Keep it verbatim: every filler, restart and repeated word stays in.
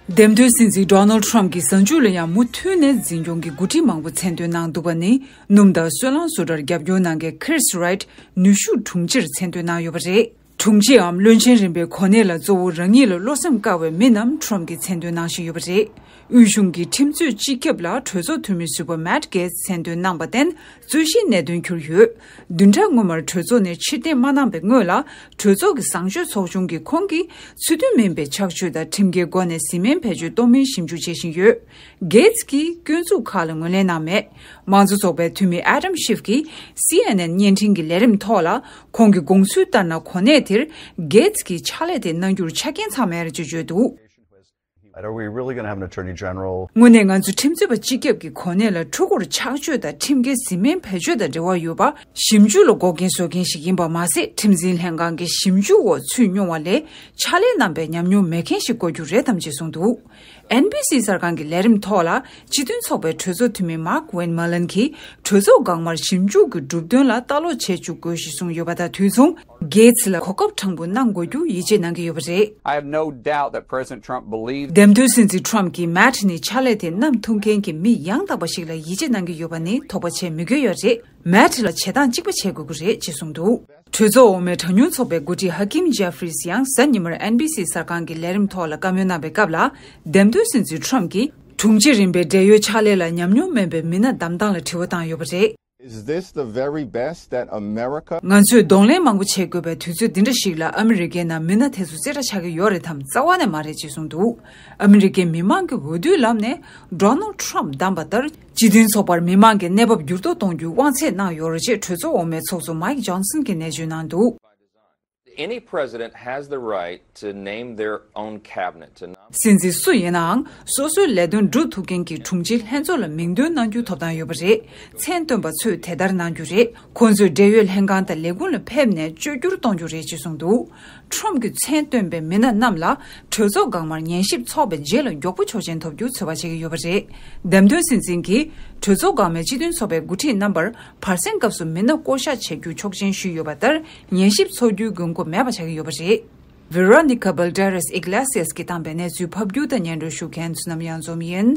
འདེམས་ཐོན་སྲིད་འཛིན་Donald Trump་གྱི་གཟའ་མཇུག་ལ་ཡང་མུ་མཐུད་ནས་འཛིན་སྐྱོང་གི་འགོ་ཁྲིད་མང་པོ་མཚན་འདོན་གནང་འདུག་པ་ནི། སྣུམ་དང་སོལ་རླངས་བཟོ་གྲྭར་རྒྱབ་སྐྱོར་གནང་མཁན་Chris Wright་ནུས་ཤུགས་དྲུང་ཆེར་མཚན་འདོན་གནང་ཡོད་པ་རེད། དྲུང་ཆེའམ་བློན་ཆེན་རིམ་པའི་གོ་གནས་ལ་གཙོ་བོ་རང་ཉིད་ལ་བློ་སེམས་དཀར་བའི་མི་རྣམས་Trump་གྱིས་མཚན་འདོན་གནང་བཞིན་ཡོད་པ་རེད། དབུས་གཞུང་གི་ཁྲིམས་རྩོད་སྤྱི་ཁྱབ་ལ་གྲོས་ཚོགས་འཐུས་མི་ཟུར་པ་Matt Gaetz་མཚན་འདོན་གནང་པར་བརྟེན། རྩོད་གཞིའི་གནད་དོན་གྱུར་ཡོད། བདུན་ཕྲག་སྔོན་མར་གྲོས་ཚོགས་ནས་ཕྱིར་འཐེན་མ་གནང་པའི་སྔོན་ལ། གྲོས་ཚོགས་ཀྱི་བཟང་སྤྱོད་ཚོགས་ཆུང་གིས་ཁོང་གིས་ཚུལ་མཐུན་མིན་པའི་ཕྱག་མཆོད་དང་ཁྲིམས་འགལ་སྒོ་ནས་བཟི་སྨན་བེད་སྤྱོད་གཏོང་མིན་ཞིབ་འཇུག་བྱེད་བཞིན་ཡོད། Gaetz་གྱིས་སྐྱོན་འཛུགས་ཁག་ལ་ངོས་ལེན་གནང་མེད། མང་གཙོ་ཚོགས་པའི་འཐུས་མི་Adam Schiff་གྱིས་C N N་བརྙན་འཕྲིན་གྱི་ལས་རིམ་ཐོག་ལ། ཁོང་གི་དགོངས་ཚུལ་ལྟར་ན། གོ་གནས་དེར་Gaetz་གྱིས་ཕྱག་ལས་དེ་གནང་རྒྱུར་ཆ་རྐྱེན་ཚང་མེད་རེད་ཅེས་བརྗོད་འདུག But are we really gonna have an attorney general? དངོས་གནས་ང་ཚོ་ཁྲིམས་རྩོད་པ་སྤྱི་ཁྱབ་ཀྱི་གོ་གནས་ལ་འཁྲུལ་འཁོར་ཆགས་སྤྱོད་དང་ཁྲིམས་འགལ་བཟི་སྨན་བེད་སྤྱོད་དང་འབྲེལ་བ་ཡོད་པ་ཞིབ་འཇུག་ལ་འགོག་རྐྱེན་བཟོ་མཁན་ཞིག་ཡིན་པ་མ་ཟད། ཁྲིམས་འཛིན་ལྷན་ཁང་གི་ཞིབ་འཇུག་འོག་ཚུད་མྱོང་བ་ལས་ཕྱག་ལས་གནང་པའི་ཉམས་མྱོང་མེད་མཁན་ཞིག་དགོས་རྒྱུ་རེད་དམ་ཅེས་གསུངས་འདུག N B C་གསར་ཁང་གི་ལས་རིམ་ཐོག་ལ་སྤྱི་མཐུན་ཚོགས་པའི་གྲོས་ཚོགས་འཐུས་མི་Mark Winmulen་གྱིས་གྲོས་ཚོགས་འགག་དམར་ཞིབ་འཇུག་གི་གྲུབ་དོན་ལ་ལྟ་ཀློག་བྱེད་བཅུག་དགོས་ཞེས་གསུངས་ཡོད་པ་དང་དུས་མཚུངས། Gaetz་ལ་གོ་སྐབས་དྲང་པོ་གནང་དགོས་རྒྱུ་ཡིད་ཆེས་གནང་གི་ཡོད་པ་རེད། I have no doubt that President Trump believes འདེམས་ཐོན་སྲིད་འཛིན་Trump་གྱིས་Matt་ནི་ཕྱག་ལས་དེ་བསྣམས་ཐུབ་མཁན་གྱི་མི་ཡང་དག་པ་ཞིག་ལ་ཡིད་ཆེས་གནང་གི་ཡོད་པ་ནི་དོགས་པ་བྱེད་མི་དགོས་ཡོད་རེད། Matt་ལ་བྱེད་སྟངས་གཅིག་པ་བྱེད་དགོས་ཀྱི་རེད་ཅེས་གསུངས་འདུག་གྲོས་ཚོགས་འོག་མའི་གྲངས་ཉུང་ཚོགས་པའི་འགོ་ཁྲིད་Hakeem Jeffries་ཡང་གཟའ་ཉི་མར་N B C་གསར་ཁང་གི་ལས་རིམ་ཐོག་ལ་བཀའ་མོལ་གནང་པའི་སྐབས་ལ། འདེམས་ཐོན་སྲིད་འཛིན་Trump་གྱིས་དྲུང་ཆེ་རིམ་པའི་བགྲེས་ཡོལ་ཕྱག་ལས་ལ་ཉམས་མྱོང་མེད་པའི་མི་སྣ་བདམས་སྟངས་ལ་དྲི་བ་བཏང་ཡོད་པ་རེད། Is this the very best that America ང་ཚོས་གདོང་ལེན་མང་པོ་བྱེད་དགོས་པའི་དུས་ཚོད་འདི་འདྲ་ཞིག་ལ་ཨ་མི་རི་ཀའི་ནང་མི་སྣ་དེ་ཚོ་རྩེ་གྲ་ཆགས་ཀྱི་ཡོད་རེད་དམ། རྩ་བ་ནས་མ་རེད་ཅེས་གསུངས་འདུག་ཨ་མི་རི་ཀའི་མི་མང་གིས་འོས་བསྡུའི་ལམ་ནས་Donald Trump་བདམས་པ་ལྟར། སྤྱི་མཐུན་ཚོགས་པར་མི་མང་གིས་གནས་བབ་འགྱུར་ལྡོག་གཏོང་རྒྱུའི་དབང་ཚད་གནང་ཡོད་རེད་ཅེས་གྲོས་ཚོགས་འོག་མའི་ཚོགས་གཙོ་Mike Johnson་གྱིས་ནན་བརྗོད་གནང་འདུག Any president has the right to name their own cabinet, to nom- སྲིད་འཛིན་སུ་ཡིན་ནའང་སོ་སོའི་ལས་དོན་སྒྲུབ་ཐུབ་མཁན་གྱི་དྲུང་ཆེའི་ལྷན་ཚོགས་ལ་མིང་འདོན་གནང་རྒྱུའི་ཐོབ་ཐང་ཡོད་པ་རེད། མཚན་བཏོན་པ་ཚོས་དེ་ལྟར་གནང་རྒྱུ་རེད། ཁོང་ཚོས་འབྲེལ་ཡོད་ལྷན་ཁང་དང་ལས་ཁུངས་ལ་ཕེབས་ནས་བཅོས་བསྒྱུར་གཏོང་རྒྱུ་རེད་ཅེས་གསུངས་འདུག Trump་གྱི་མཚན་བཏོན་པའི་མི་སྣ་རྣམས་ལ་གྲོས་ཚོགས་འགག་དམར་ཉན་ཞིབ་ཚོགས་པའི་རྗེས་ལ་མགྱོགས་པོ་ཆོག་མཆན་ཐོབ་རྒྱུ་འཚོལ་བ་བྱེད་ཀྱི་ཡོད་པ་རེད། འདེམས་ཐོན་སྲིད་འཛིན་གྱིས་གྲོས་ཚོགས་འགག་དམར་སྤྱི་མཐུན་ཚོགས་པའི་འགོ་ཁྲིད་རྣམ་པར་བར་གསེང་སྐབས་སུ་མི་སྣ་བསྐོ་གཞག་བྱེད་རྒྱུ་ཆོག་མཆན་ཞུས་ཡོད་པ་ལྟར། ཉན་ཞིབ་ཚོགས་རྒྱུའི་དགོས་མཁོ་མེད་པ་ཆགས་ཀྱི་ཡོད་པ་རེད། Veronica Balderas Iglesias་གིས་བཏང་པའི་གནས་ཚུལ་ཕབ་སྒྱུར་དང་སྙན་སྒྲོན་ཞུ་མཁན་བསོད་ནམས་གཡང་འཛོམས་ཡིན།